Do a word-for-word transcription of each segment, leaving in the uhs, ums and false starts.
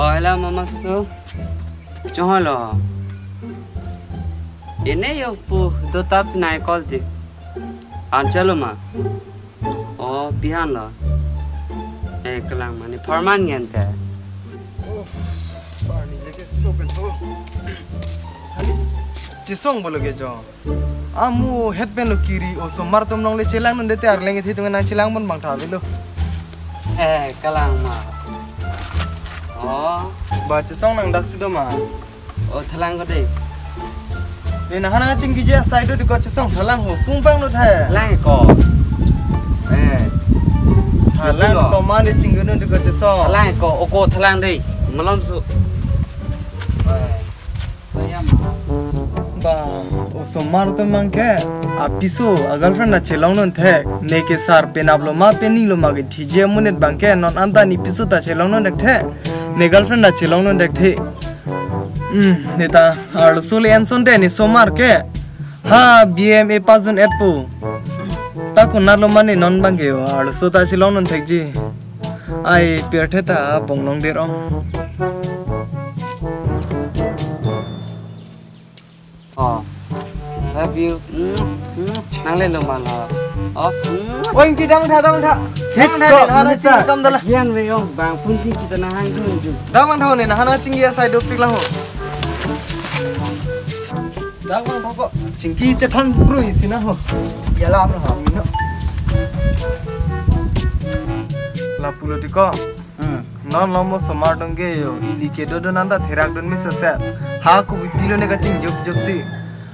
Oh, hello, Mama Susu. Chonghoi lo. Ene yo pu do tap sinai call ti. Anchalo ma. Oh, pihan lo. Eh, kalang mani forman ngen te. Oh, parni leke so pen ho. Hali, chesong bolo ke jo. Amu het pen lo kiri, osomar atum along le chelang non det te, arleng ithi tung nang chelang pon bang tha avelo. Eh, kalang ma. Oh. Ba chesong nang dak si do ma. Oh, thalang ko dei. Ne nanghan nangchingkiji asai do ti ko chesong thalang ho. Pung pang lo tha. Thalang ko. Eh. Thalang ko. Ko ma ne chingkiji non ti ko chesong. Thalang ko, oko thalang dei. Malom su. Eh. Ba, osomar atum abang ke, apiso, a girlfriend ta chelong non thek, ne ke sar penap lo ma pening lo ma ke thiji amonit abang ke, non anta ne piso ta chelong non thek thek, ne girlfriend ta chelong non thek thek. Hmm, ne ta, arloso le enson te ne osomar ke, ha, B M A pass dun et po. Ta konat lo ma ne non abang ke, arloso ta chelong non thekji. Ai, pirthe ta bong nong der ong. Oh. Love you. Hmm. Hmm. Nang le lo ma lo. Oh. Hmm. Oi, ki dam tha, dam tha. Dam tha, dam tha, dam tha. Yan ve ong bang pun ti kita nang hang dun ju. Dam tha ne, nanghan nangchingki asai dopik lang ho. Dam tha ko. Chingki chethan bro isi na ho. Ya lam na ha, mino. Lapu lo ti ko. Hmm. Non lo mo osomar atum ke yo, ili kedo do nang ta therak dun mesen se. Ha, kopi pilo ne kachingjup jup si.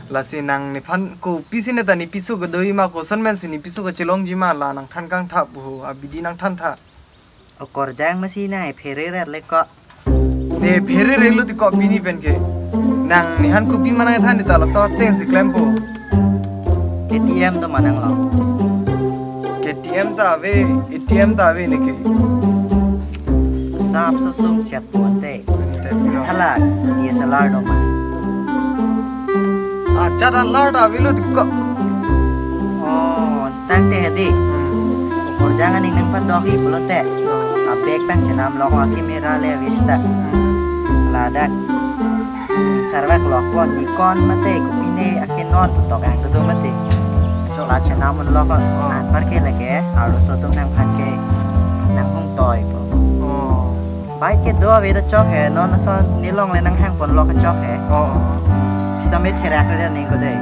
Lasi nang nephan kopisi ne ta ne piso kedo-i ma, koson men si ne piso kechelongji ma, la nang than kangthap ho, abidi nang than tha. Okorjang masi nang phere rat le ko. Ne phere re lo ti ko pini pen ke. Nang nephan kopi ma nang than di ta laso ateng si klempo. K T M do ma nang lo. K T M ta ave, A T M ta ave ne ke. Sap so sum chat pon te. Ante pilo. Hala, D S L R do ma. Ah, chat alar ta avelo ti ko. Oh, tangte hedi. Hmm. Okorjang aning nangpadok-i pulote. Hmm. A bag pen chenam lok, a camera le avesta. Hmm. Ladak. Charvek lok ko Nikon mate, kopine a Canon tok ang do mate. Chok. La chenam un lok ko. Oh. Anpar ke lake, arloso atum nangphan ke nanghung toi ko. Oh. Bike kedo ave ta chok he, non ason nelong le nanghang pon lok chok he. Oh. Sita me therak re neng ko dei.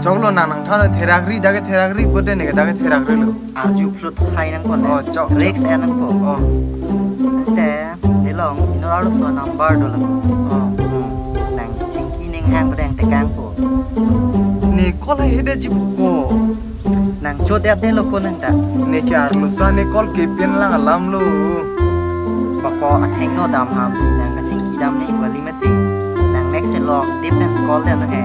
Chok lo nang nang than therak ri, dak ke therak ri, bote ne ke dak ke therak ri lo. Arju phlut hai nang pon. Oh, chok. Risk en nang pon. Oh. Te, nelong, inut arloso number do lang. Oh. Hmm. Nangchingki nanghang pon nang tekang pon. Ne call hai hede ji buko. Nang chodet de lo ko nang ta. Ne ke arloso ne call ke pen lang alam lo. Bako atheng no dam ham si nang kachingki dam ne bali mati. Nang mek se lok dip nang call de nang he.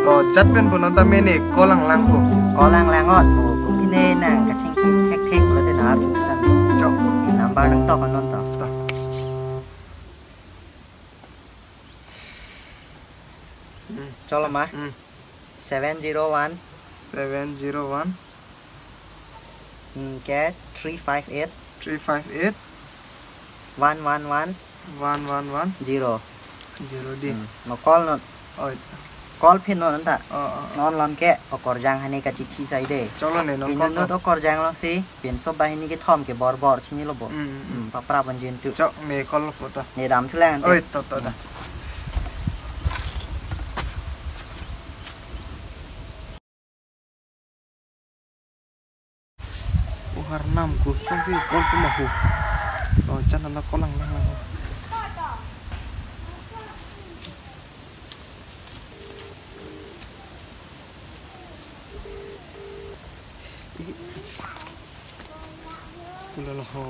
To chat pen punon ta me ne call lang lang ko. Call lang lang ot mo. Kopine nang kachingki thek thek lo de nar tu ta. Chok. Ni number nang tok non to. To. Hmm. Cholo ma. Hmm. Seven zero one. Seven zero one. Hmm, ke three five eight. Three five eight. One one one. One one one. Zero. Zero di. Hmm. Mo call non. Oi. Call phin non ta. Oh, oh, oh. Non lon ke okorjang hane kachithi sai de. Cholo ne non. Pin call non to. Okorjang long si. Pinso banghini kethom ke bor bor chini lo bo. Mm, mm, mm. Hmm, papra banjin tu. Chok ne call po ta. Ne dam thu lang ante. Oi, to, to, da. Hmm. O Arnam, koson si call po ma ho. Oh, chan na call lang lang lang. Ulala ho.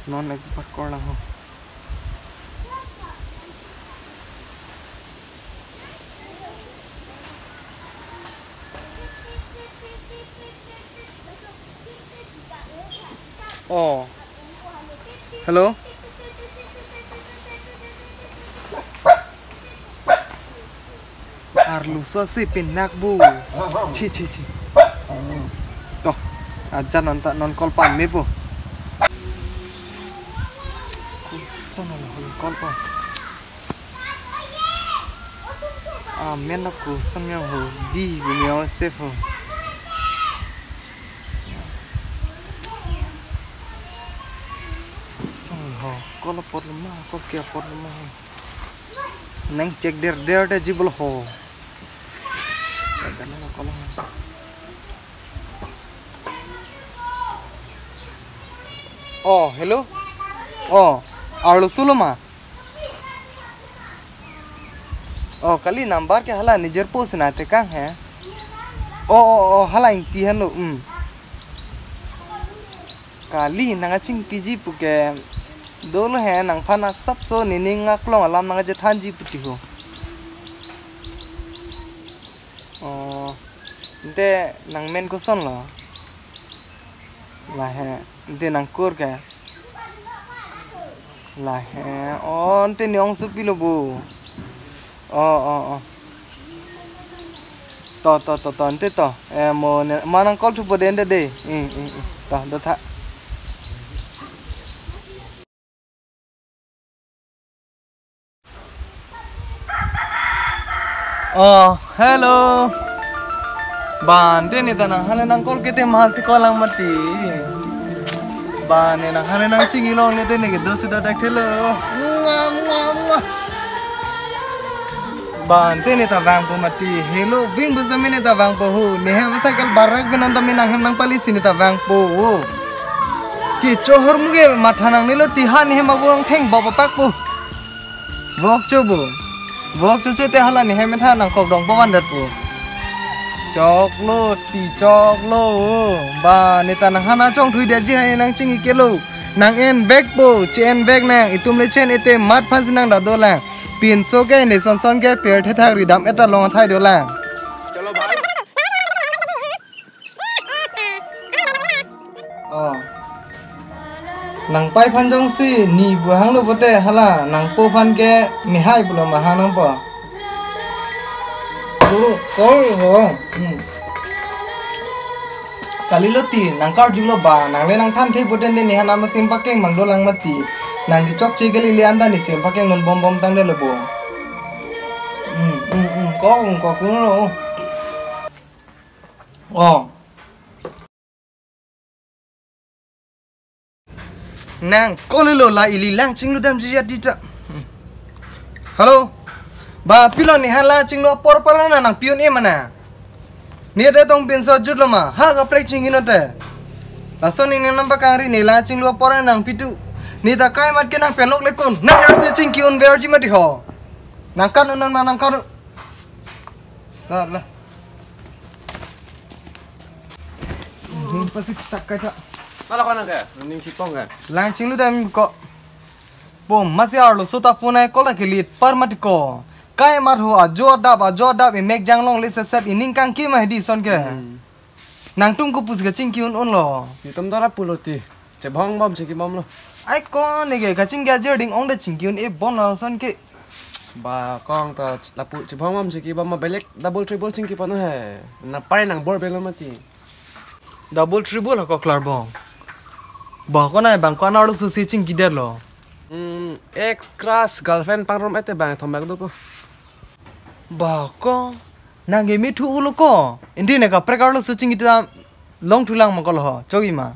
Non ek back call lang ho. Oh. Hello? Arloso si pinak bu. Chi, chi, chi. To. Ajan non ta non call pame po. Koson lo hon call pa. Ah, men lo koson yang ho. Di bu yang save ho. Koson lo ho. Call apot lo ma, call ke apot lo ma. Nang check der der ta jibol ho. Ajan non call ho. Oh, hello. Oh, arloso lo ma? Oh, kali number ke hala nijer post na tekang he. Oh, oh, oh, hala ingti han lo. Hmm. Kali nang kachingkiji pu ke dolo he, nangphan asapso nening aklong alam nang chethanji pu ti ho. Oh, ante nang men koson lo? Lahei, ante nang kur ke? Lahei, oh, ante ne ongsopi lo bo. Oh, oh, oh. To, to, to, to, ante to. Eh, mo ne, ma nang call thupo de ante de. Eh, eh, eh. To, do tha. Oh, hello. Ba, ante ne ta nang hala nang call kete ma si call lang mati. Ba, ne nang hala nang chingki longle te ne ke do si do dak thelo. Mua, mua, mua. Ba, ante ne ta vangpo mati. Hello, bing bu sami ne ta vangpo ho. Ne hem cycle barak binon ta me nang hem nang pali si ne ta vangpo ho. Kecho ahormu ke matha nangnelo ti ha ne hem abang theng bop apak po. Vok cho bo. Vok cho cho te hala ne hem tha nang kok dong pavan dat po. Choklo, ti choklo. Ba, ne ta nang hana chongthui dia ji hai nang chingki kelo. Nang en bag po, che en bag nang. Itum le chen ete mat phan si nang da dolang. Pinso ke ne son son ke per thethak ridam eta long athai dolang. Oh. Nang pai phan jongsi ne bu hanglo pote hala nang po phan ke mehai pulo ma hang nangpo. Kol, kol ho. Hmm. Kalilo ti nang karjulo ba, nang le nang thanthe pote ne ne hana ma sim pakeng mang dolang mati. Nang di chokche kali le anta ne sim pakeng non bom bom tangde lo bo. Hmm, hmm, hmm. Kong, kong, kong lo. Oh. Nang call lo la ili lang chinglu damji ya dita. Hello. Ba pilo ne hala chinglu apor pala na nang pion e mana. Ne de tong pinso jutlo ma. Ha kaprek chingki non te. Lason ne nang pakangri ne la chinglu apor nang pitu. Ne ta kai mat ke nang penlok lekon. Nang arse chingki un verji mati ho. Nang kan un nang nang kan. Sala. Hmm, pasik sak kaita. Mala kona ke? Ning chipong ke? Lang chinglu dam ko. Bom, masi arloso ta phone ai call ta kelit par mati ko. Kai mat ho ajo adap, ajo adap, imek janglong le seset ining kangki ma hedi son ke. Hmm. Nangtum ko pusi kachingki un unlo. Itum dora pulo ti. Chebhong bom chingki bomlo. Ai ko ne ke kachingki ajir ding ong de chingki un e bon lason ke. Ba kong ta lapu chebhong bom chingki bom ma belek double triple chingki pano he. Na pai nang bor belo mati. Double triple ha ko klar bom. Ba ko nai bang ko na arloso si chingki det lo. Hmm, ex crush girlfriend pangrum ete bang thombak do ko. Ba ko nang ke mithu ulo ko. Indi ne kaprek arloso chingki ta long thulang ma ko lo ho. Chogi ma.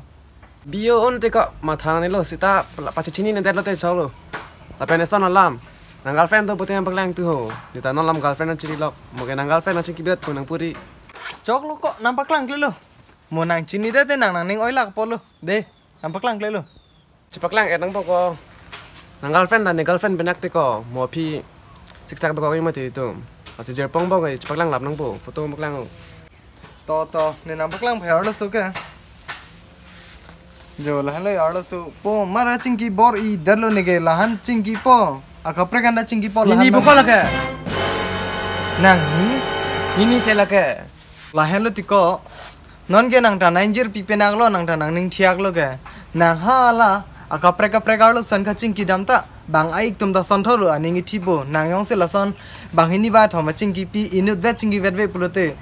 Bio un te ko mathang ne lo sita pachechini ne det lo te cholo. Lapen eson alam. Nang girlfriend to pute paklang tu ho. Dita non lam girlfriend chiri lok. Mo ke nang girlfriend chingki bet pu nang puri. Choklo ko nang paklang klelo. Mo nang chini det te nang nangning oilak polo. De, nang paklang klelo. Chepaklang et nangpo ko. Nang girlfriend dan ne girlfriend benak te ko. Mo aphi siksak do ko mati itum. Asi jerpong bom ke chepaklang lap nangpo. Photo paklang. To to, ne nang paklang pher lo so ke. Jo lahan lo arloso. Po mara chingki bor-i det lo ne ke lahan chingki po. Akaprek anda chingki po lahan. Ini buko lake. Nang ni? Ini ke lake. Lahen lo ti ko. Non ke nang ta nang jir pipenak lo, nang ta nangning thiak lo ke. Nang hala akaprek kaprek arloson kachingki dam ta. Bang a-ik atum ta sonthor lo aning ithi bo. Nang jongsi lason banghini ba thom chingki pi inutvet chingki vetve pulote.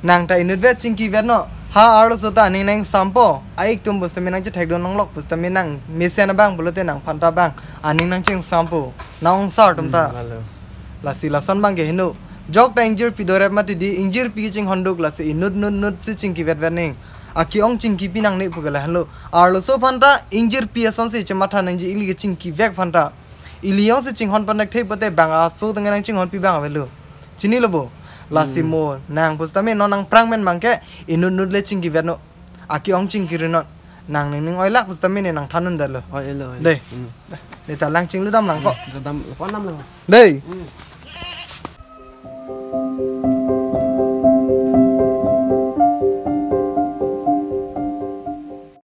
Nang ta inutvet chingki vet no. Ha arloso ta aning nangsampo. A-ik atum pusitame nangchethekdun longlok pusitame nang mesen abang pulote nangphan ta bang aning nangchingsampo. Nang-ongsar atum ta. Hmm, halo. Lasi lason abang ke henlo. Jok ta ingjirpi dorep mati di, ingjirpi chinghonduk lasi inut nut nut si chingki vetvet ning. Ake-ong chingkipi nangne pu ke lahenlo. Arloso aphan ta ingjirpi asonsi chematha nangji, ili ke chingkivek aphan ta. Ili jongsi chinghon panek thei pote bang aso tengke nangchinghonpi bang avelo. Chinilo bo. Lasi Hmm. mo nang pusitame non nangprang men abang ke inut nut le chingki vetnon. Ake-ong chingki rinon. Nang ning ning oilak pusitame ne nangthan un detlo. Oi, elo, oi. Dei. Hmm. Ne ta lang chingludam lang ko. Hmm, dam, ko nam lang. Dei. Hmm.